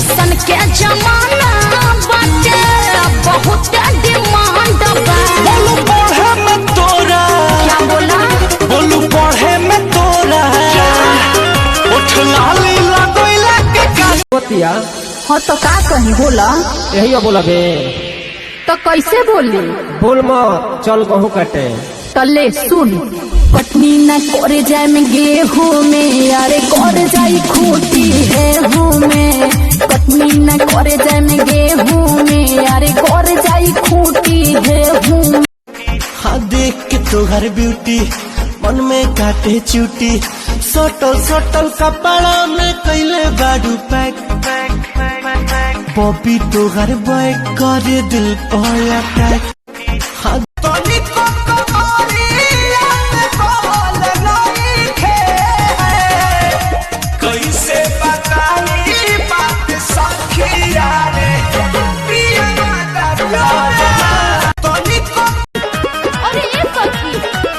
Fashion के जमाना बाटे, बहुत डिमांड बा। बोलू पढ़े में तोरा। क्या बोला? बोलू पढ़े में तोरा उठ लाली लगोइला के का। बतिया। हाँ तो का कहीं बोला? यही बोला बे। तो कैसे बोली? बोल मत, चल गहूँ काटे। तले सुन, पटनी न करे जाए में गेहूं में, अरे कर जाई खूटी है हूँ में। पटनी न करे जाए में गेहूं में, अरे कर जाई खूटी है हूँ। हाँ, देख के तोहर ब्यूटी मन में काटे चूटी, सटल सटल कपड़ा में कैले बाडू पैक। पॉपी तोहर बैक करे दिल पर अटैक। हाँ, तनिको कमरिया में बोल नइखे। कैसे बताई बात सखिया रे, प्रिय तनिको। अरे ये सखी,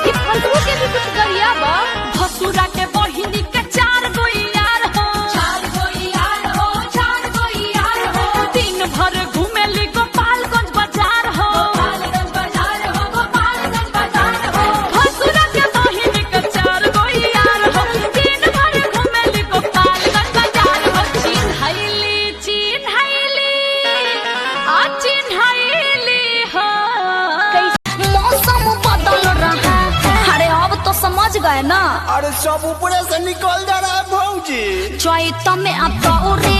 ई फलतू के भी कुछ गरिया बा। भसुरा के बहिनी के चार गो यार हो, चार गो यार हो, चार गो यार हो। दिन भर घूमेली गोपालगंज बाजार हो, गोपालगंज बाजार हो, गोपालगंज बाजार हो। भसुरा के बहिनी के चार गो यार हो, दिन भर घूमेली गोपालगंज बाजार हो। चिन्हैली चिन्हैली आ चिन्हैली हो। मौसम बदल रहा है, अरे अब तो समझ गए ना। अरे सब ऊपर से निकल जा रहा है भौजी। चैत में अब दौरे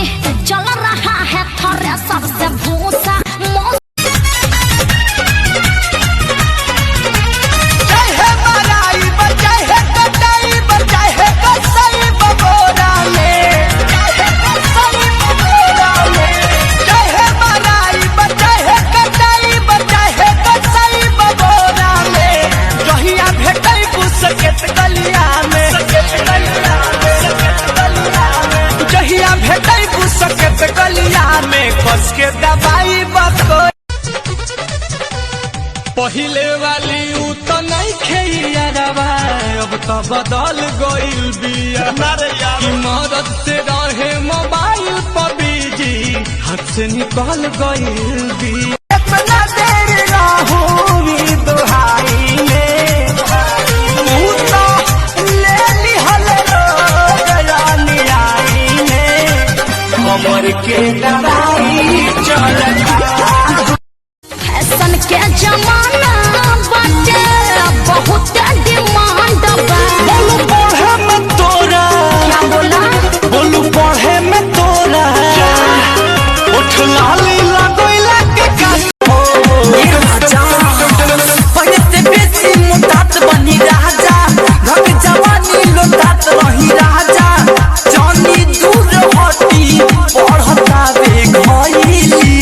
चल रहा है थरे सबसे भूसा। चाहे मराई बचाहे कटाई बचाहे कसाई बबोरा में, चाहे कसाई बबोरा में, चाहे मराई बचाहे कटाई बचाहे कसाई बबोरा में, कहिया भेटई बुसकेत गलिया में, सकेत गलिया में, सकेत गलिया में, जहिया भेटई बुसकेत गलिया में कस के दबाई बको। पहिले वाली उ त नहीं खेइयारवा, अब त बदल गइल बिया। कि मदद से रहे मोबाइल पर बिजी, हाथ से निकल गइल बिया। इतना देर रहूंगी दुहाई में, उ त ले लिहल रोग आई में, कमर के दवाई चलता। फैशन के जमाना बाटे, बहुत डिमांड बा। बोलू पढ़े में तोरा। क्या बोला? बोलू पढ़े में तोरा उठ लाली लगोइला के का। पहिले से बेसी मोटात बनी राजा, रग जवानी लोटात रही राजा, जानी दूर हटी पढ़ता रे घइली।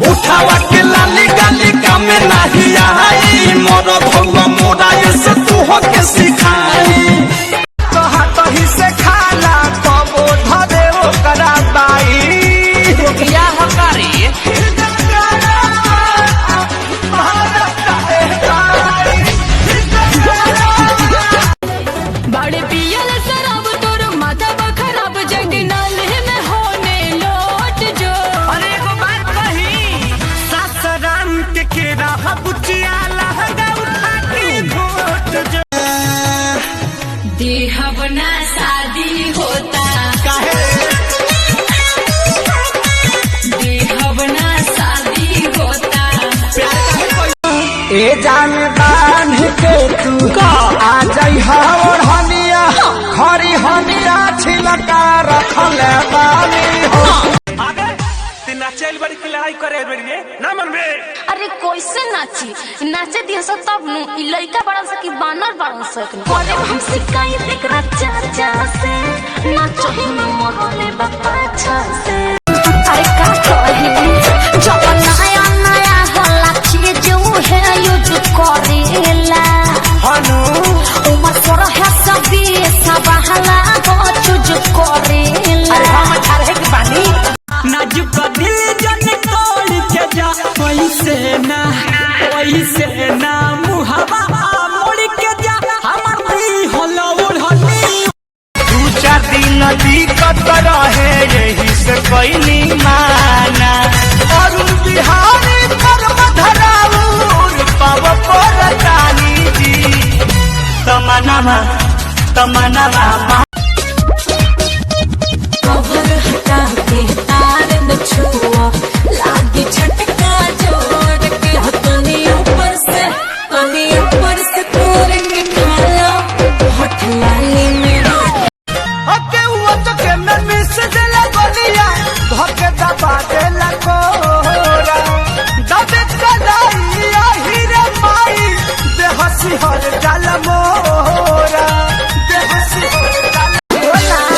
उठावा के लाली गाली काम नहीं आई, मोर भौवा मोरा से तू हो के सिखाई। तोहा तही से खाला कबो धरे ओकरा बाई बियाह हकारी। बड़े पियल शराब तोर माथा बा खराब, जग नाले में होने लौट जो। अरे एगो बात कही, सासराम के केरा बुचिया लहंगा उठा के घोट जो। देहब ना शादी होता। काहे? देहब ना शादी होता। ए जान बांध के तू आ जाई हवर हनिया, खरी हनिया छिलका रखल बानी हो। आगे ते नाचैल बड़ी की लड़ाई करे बड़ी रे ना मनबे। अरे कैसे नाची? नाचे दिया सब तब नु। ई लइका बड़न से कि बानर बड़न से? अरे हम शिकायत एकरा चाचा से, नाचो ही में मोहले बापा से। अरे का कही, जब नया नया होला चीज है यूज करेला। हनु। उमर सोरह है सभी सबहला हो चूज करेला। अरे हम अठारह के बानी। नाजुक दिल जन तोड़ के जा, ओइसे ना ओइसे ना मुहवा मोड़ के जा, हमर दी होलो उड़नी। दिक्कत रहे यही से कैनी माना। अरुण बिहारी कर्म धराउर पाव परतानी जी। तमन्ना तमन्ना कवर हटा के तार न छुआ लागी झटका जोड़ के हो तनी ऊपर से तोड़ के खाला होठ लाली मेरा। अके वो तो के में मिस देला बलिया धके दबा देला कोरा दबे कलाई आही रे माई देहसी हर डाल मोरा देहसी हर डाल।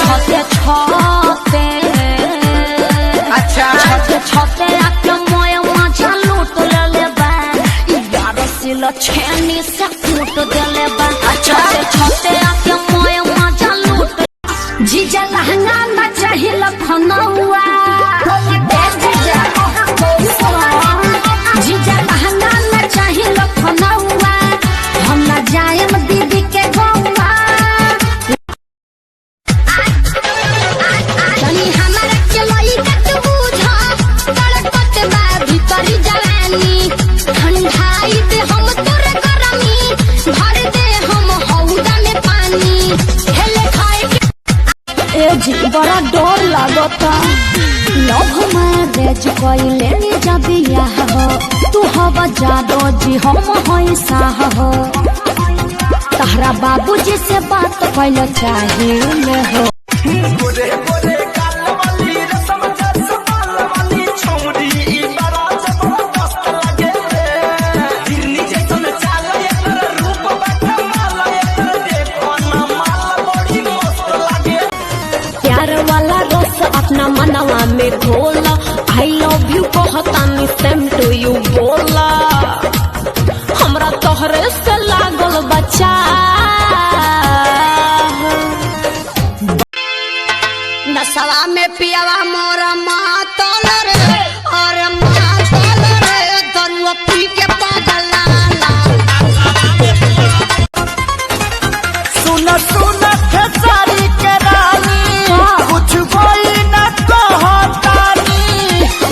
छते छते अच्छा। छते छते आके मोय माछा लूट लेले बा यार सिल छेनी से कूट देले बा। छते छते आके मोय माछा लूट। जीजा लहंगा ना चाहिए लखनऊआ। ए जीजा जीजा लहंगा ना चाहिए लखनऊआ हम ना जाएम दीदी के गौआ। तनी हमरा के लइका तू बुझा तड़पत बा भीतरी जवानी ठंडाई दे हम तोर गरमी भर दे हम हौदा में पानी हेले खाए के। ए जी बड़ा डर लागता। लव मैरिज कइले नी जब बियाह हो तू हवा जादो जी हम हई साह हो तहरा बाबूजी से बात कइल चाहे हो। गोरे गोरे काल वाली रसम जस माल वाली छौरी ई बड़ा जबरदस्त लगे रे। हिरनी जैसन चाल एकर रूप बाटे माल एकर देखो ना माल बड़ी मस्त लागे। प्यार वाला रस अपना मनवा में घोला I love you कहतानी सेम टू you बोला हमरा तोहरे से लागल बच्चा। नशवा में पियावा मोरा मातल रे और मातल रे दरुआ पी के पागल लाला। सुन सुन खेसारी के रानी कुछ कोई न कहतानी।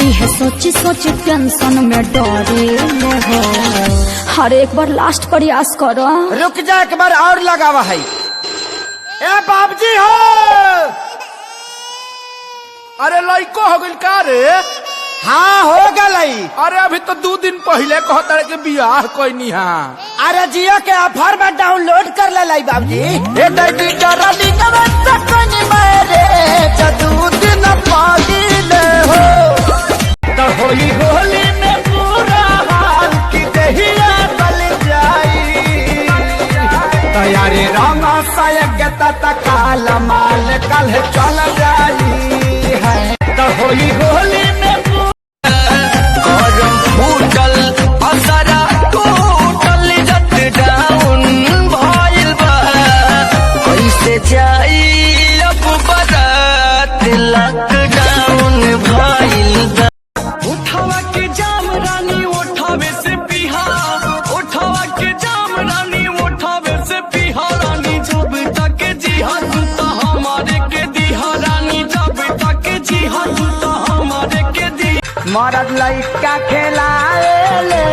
इहे सोची सोची टेंशन में डरे हो। हर एक बार लास्ट प्रयास करो। रुक जा एक बार और लगावा है। ए बाबजी हो। अरे लइको हो गइल का रे? हाँ हो गई। अरे अभी तो 2 दिन पहले कहता के बियाह कइनी हा। अरे जियो के ऑफर में डाउनलोड कर ले बाबूजी। ए डैडी डरली कवन मेरे जदू दिन पागिले हो। तो होली होली में पूरा हाल की दहिया बल जाई। तैयारी रंग सायक तत्काल माल कल चल जाई है। तो होली होली में गरम फूटल असरा टूटल जत डाउन भइल बा कैसे जाई अब बारात लॉकडाउन भइल बा। उठावा के जाम रानी उठावे से पीहा उठावा के जाम रानी उठावे से पीहा रानी जब तक जीहा तू तो हमारे के दीहा रानी जब तक जीहा तू तो हमारे के दी। मरद लइका खेलाएले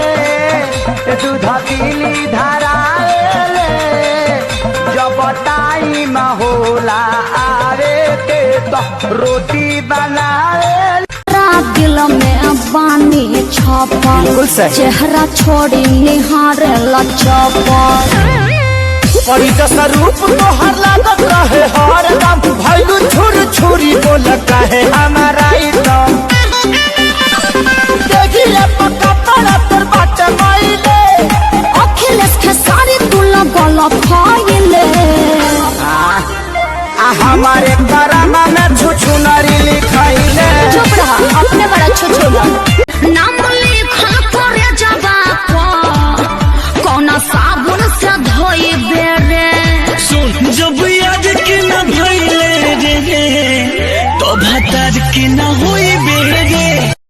दूध पीली धराएले जब टाइम होला आवे के तो रोटी बनाए। दिल में बानी छापल बिल्कुल सही। चेहरा छोड़ी निहारे लचपल। परी रूप तोहर लागत रहे हर दम भैलू छुर छुरी बोल काहे हमारा दम। देखिए पक्का पड़ा तोर बाट माइले। अखिलेश खेसारी तू लगल फाइले। आ हमारे करामा में छुछुनरी लिखाइले। चुप रहा अपने बड़ा छुछुला। नाम लिखल करे जबा पर कौना साबुन से धोई बेरे। सुन जब याद के न भइले रे तो भतार के न होई।